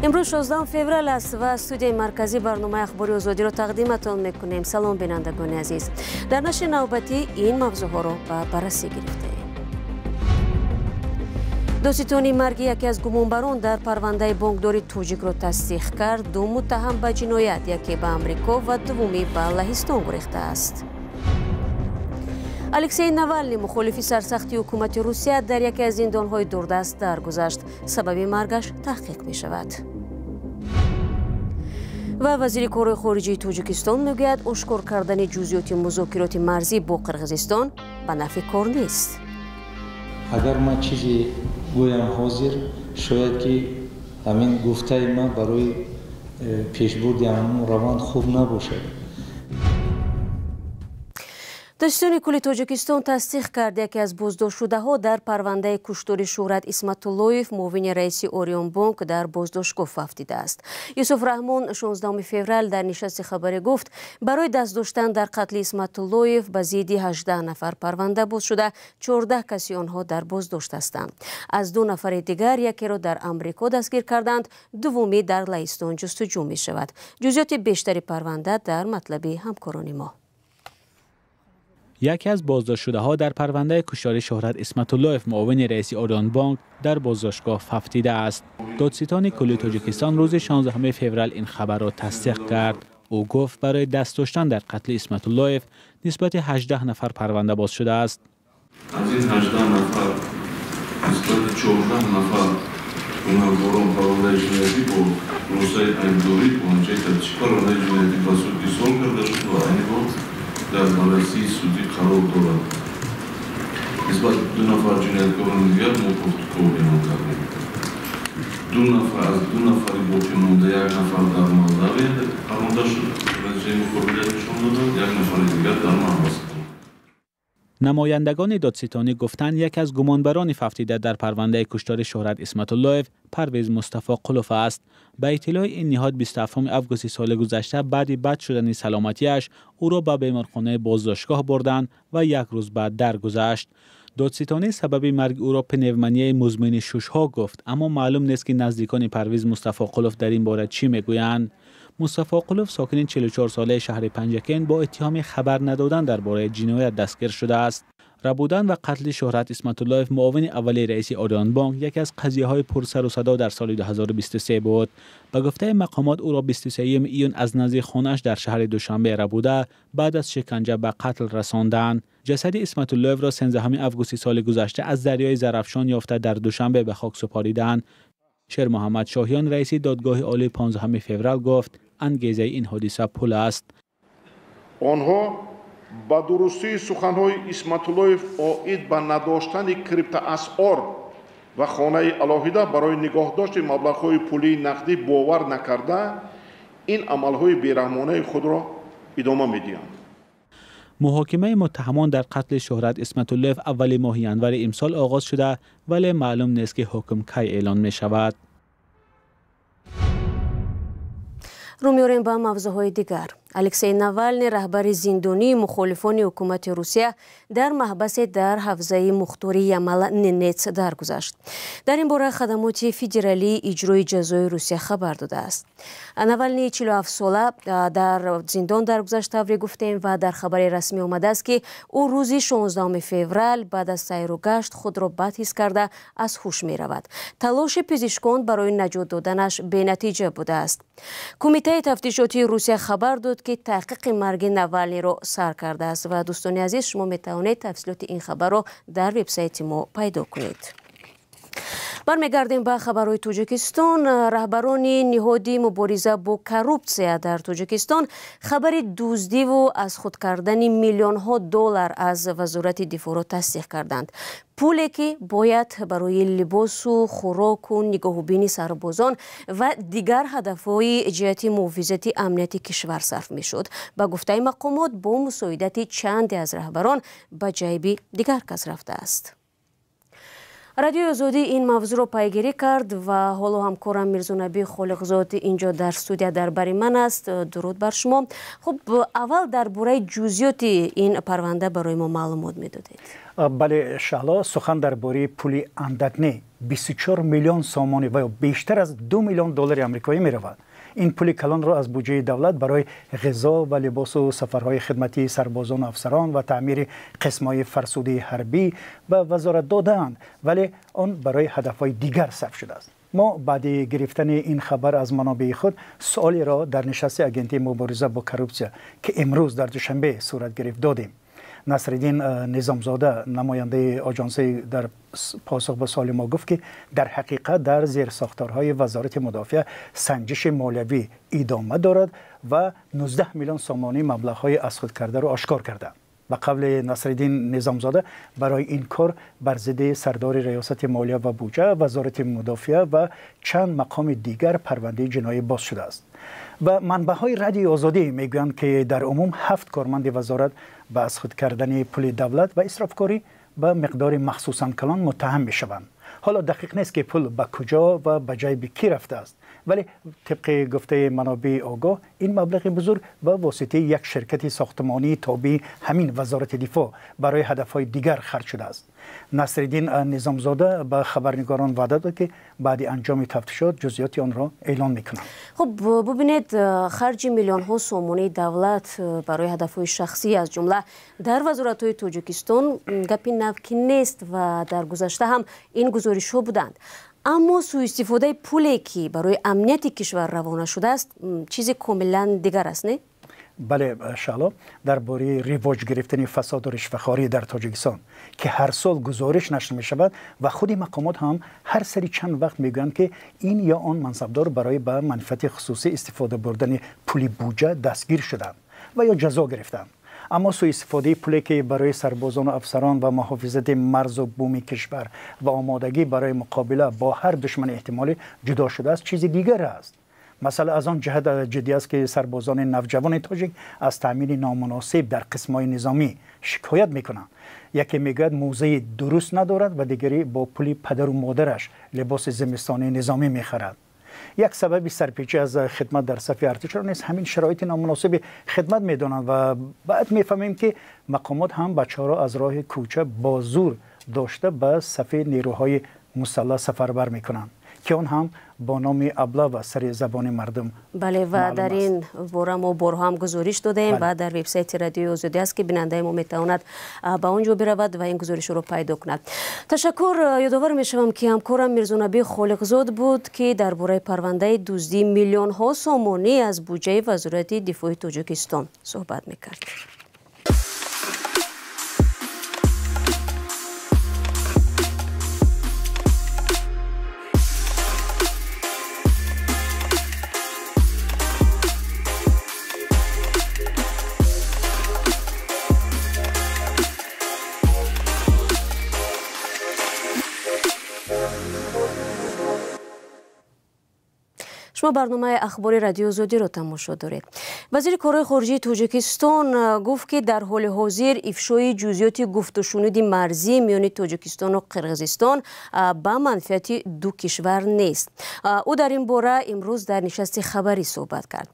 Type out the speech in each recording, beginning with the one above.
Имрӯз 16 феврал аст ва студияи марказӣ барномаи Ахбори Озодиро тақдиматон мекунем. Салом, бинандагони азиз. Дар нашри навбатӣ ин мавзӯъҳоро ба баррасӣ гирифтаем. Додситони марги яке аз гумонбарон дар парвандаи бонкдори тоҷикро тасдиқ кард. Ду муттаҳам ба ҷиноят, яке ба Амрико ва дуввумӣ ба Лаҳистон гурехтааст. Алексей Навални, мухолифи сарсахти ҳукумати Русия, дар яке аз зиндонҳои дурдаст даргузашт. Сабаби маргаш таҳқиқ мешавад. Ва вазири корҳои хориҷии Тоҷикистон мегӯяд, ошкор кардани ҷузъиёти музокироти марзӣ бо Қирғизистон ба нафъи кор нест. Агар ман чизе гӯям ҳозир, шояд ки ҳамин гуфтаи ман барои пешбурди ҳамон раванд хуб набошад. Додситони кулли Тоҷикистон тасдиқ кард, яке аз боздоштшудаҳо дар парвандаи куштори Шӯҳрат Исматуллоев, муовини раиси Ориёнбонк, дар боздоштгоҳ фавтидааст. Юсуф Раҳмон 16 феврал дар нишасти хабарӣ гуфт, барои даст доштан дар қатли Исматуллоев ба зидди 18 нафар парванда боз шуда, 14 каси онҳо дар боздошт ҳастанд. Аз ду нафари дигар якеро дар Амрико дастгир карданд, дуввумӣ дар Лаҳистон ҷустуҷӯ мешавад. Ҷузъиёти бештари парванда дар матлаби ҳамкорони мо. Яке аз боздоштшудаҳо дар парвандаи куштори Шӯҳрат Исматуллоев, муовини раиси Ориёнбонк, дар боздоштгоҳ фавтидааст. Додситони кулли Тоҷикистон рӯзи 16 феврал ин хабарро тасдиқ кард. Ӯ гуфт, барои даст доштан дар қатли Исматуллоев нисбати 18 нафар парванда боз шудааст. Аз ин 18 нафар нисбати 14 нафар гунаҳкорон парвандаи ҷиноятӣ бо хулосаи айбдорӣ бо натиҷаи тафтиши парвандаи ҷиноятӣ ба суд ирсол карда шуд ва айни ҳол дар баррасии судӣ қарор дорад. Нисбат ду нафар ҷинояткорони дигар мо кофтуков эълон кардем. Ду нафар аз ду нафари боқӣ монда як нафар дар Молдавия паронда шуд, натиҷаи муқобилият нишон доданд, як нафари дигар дар маҳбас. Намояндагони додситонӣ гуфтанд, яке аз гумонбарони фавтида дар парвандаи куштори Шӯҳрат Исматуллоев Парвиз Мустафоқулов аст. Ба иттилои ин ниҳод 27 августи соли гузашта баъди бад шудани саломатиаш ӯро ба беморхонаи боздоштгоҳ бурданд ва як рӯз баъд даргузашт. Додситонӣ сабаби марги ӯро пневмонияи музмини шушҳо гуфт, аммо маълум нест, ки наздикони Парвиз Мустафоқулов дар ин бора чӣ мегӯянд. Мустафоқулов, сокини 44-солаи шаҳри Панҷакент, бо иттиҳоми хабар надодан дар бораи ҷиноят дастгир шудааст. Рабудан ва қатли Шӯҳрат Исматуллоев, муовини аввали раиси Ориёнбонк, яке аз қазияҳои пурсару садо дар соли 2023 буд. Ба гуфтаи мақомот, ӯро 23 июн аз назди хонааш дар шаҳри Душанбе рабуда, баъд аз шиканҷа ба қатл расонданд. Ҷасади Исматуллоевро 13 августи соли гузашта аз дарёи Зарафшон ёфта, дар Душанбе ба хок супориданд. Шермуҳаммад Шоҳиён, раиси додгоҳи олӣ, 15 феврал гуфт, ангезаи ин ҳодиса пул аст. Онҳо ба дурустии суханҳои Исматуллоев оид ба надоштани криптоасъор ва хонаи алоҳида барои нигоҳдошти маблағҳои пулии нақдӣ бовар накарда, ин амалҳои бераҳмонаи худро идома медиҳанд. Муҳокимаи муттаҳамон дар қатли Шӯҳрат Исматуллоев аввали моҳи январи имсол оғоз шуда, вале маълум нест, ки ҳукм кай эълон мешавад. Рӯ меорем ба мавзӯъҳои дигар. Алексей Навални, раҳбари зиндонии мухолифони ҳукумати Русия, дар маҳбасе дар ҳавзаи мухтори Ямала-Ненец даргузашт. Дар ин бора хадамоти федералии иҷрои ҷазои Русия хабар додааст. Навални 47-сола дар зиндон даргузашт, тавре гуфтем, ва дар хабари расмӣ омадааст, ки ӯ рӯзи 16 феврал баъд аз сайру гашт худро бад ҳис карда, аз ҳуш меравад. Талоши пизишкон барои наҷот доданаш бенатиҷа будааст. Кумитаи тафтишотии Русия хабар дод, ки таҳқиқи марги Навалниро сар кардааст. Ва дӯстони азиз, шумо метавонед тафсилоти ин хабарро дар вебсайти мо пайдо кунед. Бармегардем ба хабарҳои Тоҷикистон. Раҳбарони ниҳоди мубориза бо коррупсия дар Тоҷикистон хабари дуздиву аз худ кардани миллионҳо доллар аз Вазорати дифоъро тасдиқ карданд. Пуле, ки бояд барои либосу хӯроку нигоҳубини сарбозон ва дигар ҳадафҳои ҷиҳати муҳофизати амнияти кишвар сарф мешуд, ба гуфтаи мақомот, бо мусоидати чанде аз раҳбарон ба ҷайби дигар кас рафтааст. Радиои Озодӣ ин мавзӯъро пайгирӣ кард ва ҳоло ҳамкорам Мирзонаби Холиқзод инҷо дар студия дар бари ман аст. Дуруд бар шумо. Хуб, аввал дар бораи ҷузъиёти ин парванда барои мо маълумот медодед. Бале, Шаҳло, сухан дар бораи пули андак не, 24 миллион сомонӣ ва ё бештар аз 2 миллион доллари амрикоӣ меравад. Ин пули калонро аз буҷаи давлат барои ғизо ва либосу сафарҳои хидматии сарбозону афсарон ва таъмири қисмҳои фарсудаи ҳарбӣ ба вазорат додаанд, вале он барои ҳадафҳои дигар сарф шудааст. Мо баъди гирифтани ин хабар аз манобеи худ суолеро дар нишасти агентии мубориза бо коррупсия, ки имрӯз дар Душанбе сурат гирифт, додем. Насриддин Низомзода, намояндаи оҷонсӣ, дар посух ба суоли мо гуфт, ки дар ҳақиқат дар зерсохторҳои вазорати мудофиа санҷиши молиявӣ идома дорад ва 19 миллион сомонӣ маблағҳои аз худ кардаро ошкор карданд. Ба қавли Насриддин Низомзода, барои ин кор бар зидди сардори риёсати молия ва буҷа, вазорати мудофиа ва чанд мақоми дигар парвандаи ҷиноӣ боз шудааст. Ва манбаъҳои Радиои Озодӣ мегӯянд, ки дар умум 7 корманди вазорат ба аз худ кардани пули давлат ва исрофкорӣ ба миқдори махсусан калон муттаҳам мешаванд. Ҳоло дақиқ нест, ки пул ба куҷо ва ба ҷайби кӣ рафтааст, вале тибқи гуфтаи манобеи огоҳ, ин маблағи бузург ба воситаи як ширкати сохтмонии тобеи ҳамин вазорати дифоъ барои ҳадафҳои дигар харҷ шудааст. Насриддин Низомзода ба хабарнигорон ваъда дод, ки баъди анҷоми тафтишот ҷузъиёти онро эълон мекунанд. Хуб, бубинед, харҷи миллионҳо сомонии давлат барои ҳадафҳои шахсӣ, аз ҷумла дар вазоратҳои Тоҷикистон, гапи нав ки нест ва дар гузашта ҳам ин гузоришҳо буданд. Аммо сӯистифодаи пуле, ки барои амнияти кишвар равона шудааст, чизи комилан дигар аст, не? Бале, Шаҳло, дар бораи ривоҷ гирифтани фасоду ришвахорӣ дар Тоҷикистон, ки ҳар сол гузориш нашр мешавад ва худи мақомот ҳам ҳар сари чанд вақт мегӯянд, ки ин ё он мансабдор барои ба манфиати хусусӣ истифода бурдани пули буҷа дастгир шуданд ва ё ҷазо гирифтанд. Аммо сӯистифодаи пуле, ки барои сарбозону афсарон ва муҳофизати марзу буми кишвар ва омодагӣ барои муқобила бо ҳар душмани эҳтимолӣ ҷудо шудааст, чизи дигар аст. Масъала аз он ҷиҳат ҷиддӣ аст, ки сарбозони навҷавони тоҷик аз таъмини номуносиб дар қисмҳои низомӣ шикоят мекунанд. Яке мегӯяд, мӯзаи дуруст надорад ва дигаре бо пули падару модараш либоси зимистонии низомӣ мехарад. Як сабаби сарпечӣ аз хидмат дар сафи артишро низ ҳамин шароити номуносиби хидмат медонанд ва баъд мефаҳмем, ки мақомот ҳам бачаҳоро аз роҳи кӯча бо зур дошта ба сафи нерӯҳои мусаллаҳ сафарбар мекунанд, ки он ҳам бо номи аблава сари забони мардум. Бале, ва дар ин бора мо борҳо ҳам гузориш додаем ва дар вебсайти Радиои Озодӣ аст, ки бинандаи мо метавонад ба он ҷо биравад ва ин гузоришро пайдо кунад. Ташаккур. Ёдовар мешавам, ки ҳамкорам Мирзонаби Холиқзод буд, ки дар бораи парвандаи дуздии миллионҳо сомонӣ аз буҷаи вазорати дифои Тоҷикистон суҳбат мекард. Шумо барномаи ахбори Радиои Озодиро тамошо доред. Вазири корҳои хориҷии Тоҷикистон гуфт, ки дар ҳоли ҳозир ифшои ҷузъиёти гуфтушуниди марзӣ миёни Тоҷикистону Қирғизистон ба манфиати ду кишвар нест. Ӯ дар ин бора имрӯз дар нишасти хабарӣ суҳбат кард.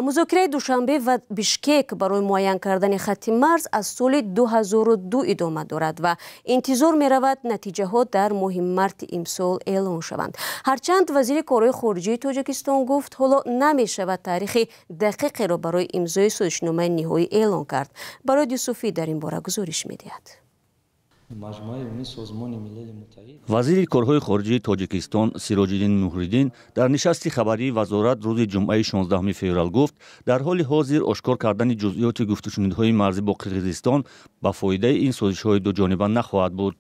Музокираи Душанбе ва Бишкек барои муайян кардани хатти марз аз соли 2002 идома дорад ва интизор меравад натиҷаҳо дар моҳи марти имсол эълон шаванд. Ҳарчанд вазири корҳои хориҷии Тоҷикистон гуфт, ҳоло намешавад таърихи дақиқеро барои имзои созишномаи ниҳоӣ эълон кард. Барои Юсуфӣ дар ин бора гузориш медиҳад. Вазири корҳои хориҷии Тоҷикистон Сироҷиддин Муҳриддин дар нишасти хабарии вазорат рӯзи ҷумъаи 16 феврал гуфт, дар ҳоли ҳозир ошкор кардани ҷузъиёти гуфтушунидҳои марзӣ бо Қирғизистон ба фоидаи ин созишҳои дуҷониба нахоҳад буд.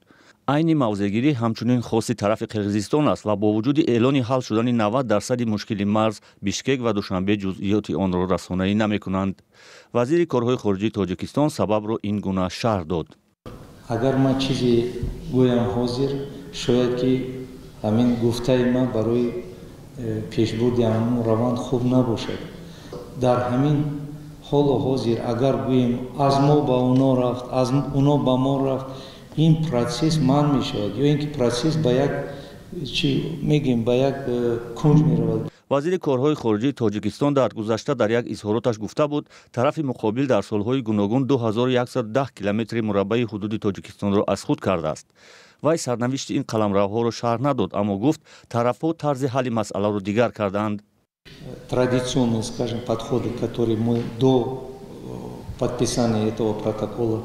Айни мавзеъгирӣ ҳамчунин хоси тарафи Қирғизистон аст ва бо вуҷуди эълони ҳал шудани 90% мушкили марз, Бишкек ва Душанбе ҷузъиёти онро расонаӣ намекунанд. Вазири корҳои хориҷии Тоҷикистон сабабро ин гуна шарҳ дод. Агар ман чизе гӯям ҳозир, шояд ки ҳамин гуфтаи ман барои пешбурди ҳамон раванд хуб набошад. Дар ҳамин ҳолу ҳозир агар гӯем аз мо ба оно рафт, аз оно ба мо рафт, Ин процесс манъ мешавад ё ин ки процесс ба як чӣ мегӯем, ба як кунҷ меравад. Вазири корҳои хориҷии Тоҷикистон дар гузашта дар як изҳороташ гуфта буд, тарафи муқобил дар солҳои гуногун 2110 километри мураббаи ҳудуди Тоҷикистонро аз худ кардааст. Вай сарнавишти ин қаламравҳоро шарҳ надод, аммо гуфт, тарафҳо тарзи ҳалли масъаларо дигар кардаанд. Традиционные, скажем, подходы, которые мы до подписания этого протокола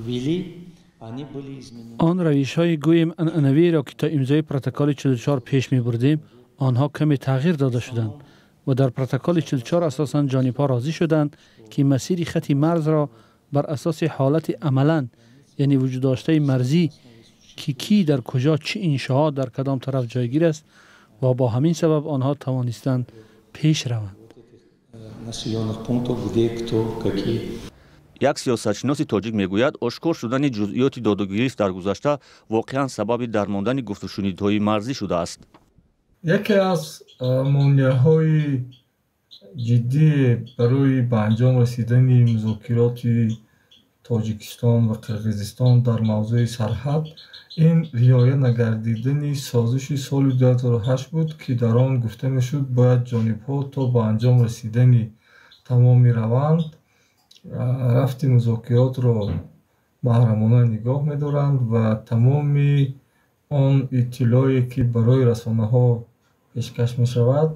вели, они были изменены. Он равишҳои, гӯем, анъанавиеро, ки то имзои протоколи 44 пеш мебурдем, онҳо каме тағйир дода шуданд ва дар протоколи 44 асосан ҷонибҳо розӣ шуданд, ки масири хати марзро бар асоси ҳолати амалан, яъне вуҷуддоштаи марзӣ, ки кӣ дар куҷо, чӣ иншоот дар кадом тараф ҷойгир аст, ва бо ҳамин сабаб онҳо тавонистанд пеш раванд. Населенных пунктов, где кто, какие. Як сиёсатшиноси тоҷик мегӯяд, ошкор шудани ҷузъиёти додугирифт дар гузашта воқеан сабаби дармондани гуфтушунидҳои марзӣ шудааст. Яке аз монеаҳои ҷиддӣ барои ба анҷом расидани музокироти Тоҷикистон ва Қирғизистон дар мавзӯи сарҳад ин риоя нагардидани созиши соли 2008 буд, ки дар он гуфта мешуд, бояд ҷонибҳо то ба анҷом расидани тамоми раванд рафти музокиротро маҳрамона нигоҳ медоранд ва тамоми он иттилоъе, ки барои расонаҳо пешкаш мешавад,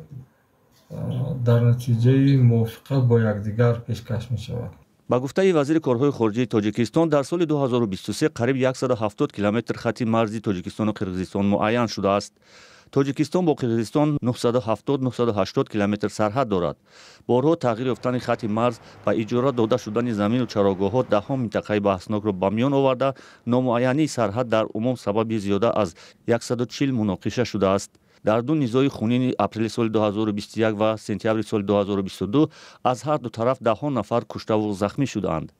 дар натиҷаи мувофиқа бо якдигар пешкаш мешавад. Ба гуфтаи вазири корҳои хориҷии Тоҷикистон, дар соли 2023 қариб 170 километр хати марзи Тоҷикистону Қирғизистон муайян шудааст. Тоҷикистон бо Қирғизистон 970-980 километр сарҳад дорад. Борҳо тағйир ёфтани хати марз ва иҷора дода шудани замину чарогоҳҳо даҳҳо минтақаи баҳснокро ба миён оварда, номуайянии сарҳад дар умум сабаби зиёда аз 140 муноқиша шудааст. Дар ду низои хунини апрели соли 2021 ва сентябри соли 2022 аз ҳар ду тараф даҳҳо нафар куштаву захмӣ шудаанд.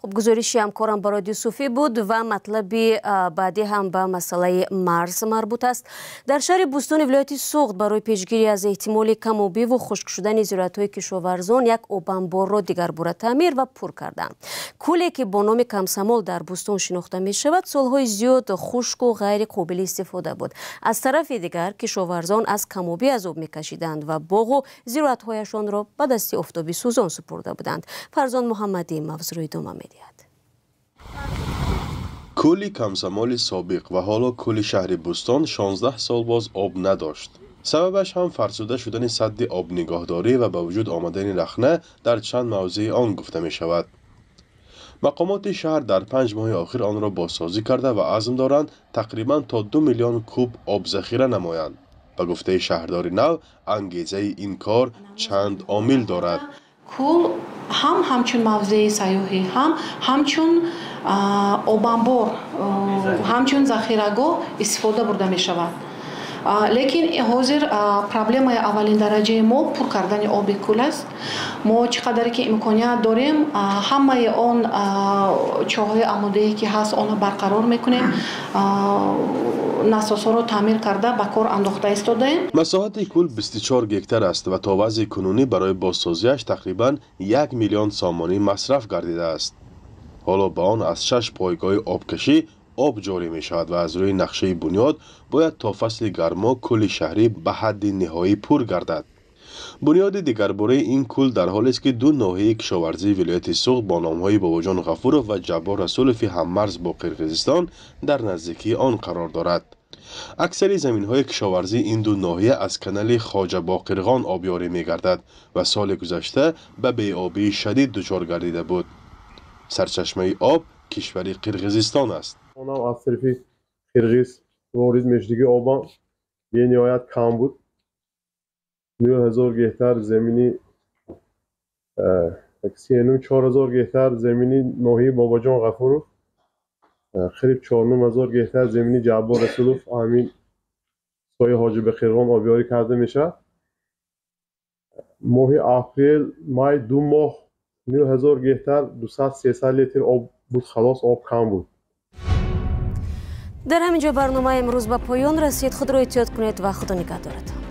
Хуб, гузориши ҳамкорам Барод Юсуфӣ буд ва матлаби баъдӣ ҳам ба масъалаи марз марбут аст. Дар шаҳри Бӯстони вилояти Суғд барои пешгирӣ аз эҳтимоли камобиву хушк шудани зироатҳои кишоварзон як обанборро дигарбора таъмир ва пур карданд. Кӯле, ки бо номи Комсомол дар Бӯстон шинохта мешавад, солҳои зиёд хушку ғайриқобили истифода буд. Аз тарафи дигар, кишоварзон аз камобӣ азоб мекашиданд ва боғу зироатҳояшонро ба дасти офтоби сӯзон супурда буданд. Фарзон Муҳаммадӣ мавзӯъро идома медиҳад. Кӯли Комсомоли собиқ ва ҳоло кӯли шаҳри Бӯстон 16 сол боз об надошт. Сабабаш ҳам фарсуда шудани садди обнигоҳдорӣ ва ба вуҷуд омадани рахна дар чанд мавзеи он гуфта мешавад. Мақомоти шаҳр дар 5 моҳи охир онро бозсозӣ карда ва азм доранд, тақрибан то 2 миллион куб об захира намоянд. Ба гуфтаи шаҳрдори нав, ангезаи ин кор чанд омил дорад. Кӯл ҳам ҳамчун мавзеи сайёҳӣ, ҳам ҳамчун обанбор, ҳамчун захирагоҳ истифода бурда мешавад. Лекин ҳозир проблемаи аввалин дараҷаи мо пур кардани оби кӯл аст. Мо чӣ қадаре ки имконият дорем, ҳамаи он чоҳҳои амудае, ки ҳаст, онро барқарор мекунем, насосҳоро таъмир карда ба кор андохта истодаем. Масоҳати кӯл 24 гектар аст ва то вазъи кунунӣ барои бозсозиаш тақрибан 1 миллион сомонӣ масраф гардидааст. Ҳоло ба он аз шаш пойгоҳи обкашӣ об ҷорӣ мешавад ва аз рӯи нақшаи бунёд бояд то фасли гармо кӯли шаҳрӣ ба ҳадди ниҳоӣ пур гардад. Бунёди дигарбораи ин кӯл дар ҳолест, ки ду ноҳияи кишоварзии вилояти Суғд бо номҳои Бобоҷон Ғафуров ва Ҷаббор Расулови ҳаммарз бо Қирғизистон дар наздикии он қарор дорад. Аксари заминҳои кишоварзии ин ду ноҳия аз канали Хоҷа Боқирғон обёрӣ мегардад ва соли гузашта ба беобии шадид дучор гардида буд. Сарчашмаи об кишвари Қирғизистон аст. Онам аз тарафи қирғиз ворид мешудиги обам бениҳоят кам буд. 9000 гектар замини, 34 000 гектар замини ноҳияи Бобоҷон Ғафуров, қариб 4500 гектар замини Ҷаббор Расулов ҳамин сои Ҳоҷи Бақирғон обёрӣ карда мешавад. Моҳи апрел, май, 2 моҳ 9000 гектар 200-300 литр об буд, халос, об кам буд. Дар ҳамин ҷо барномаи имрӯз ба поён расид. Худро эҳтиёт кунед ва Худо нигаҳдоратон.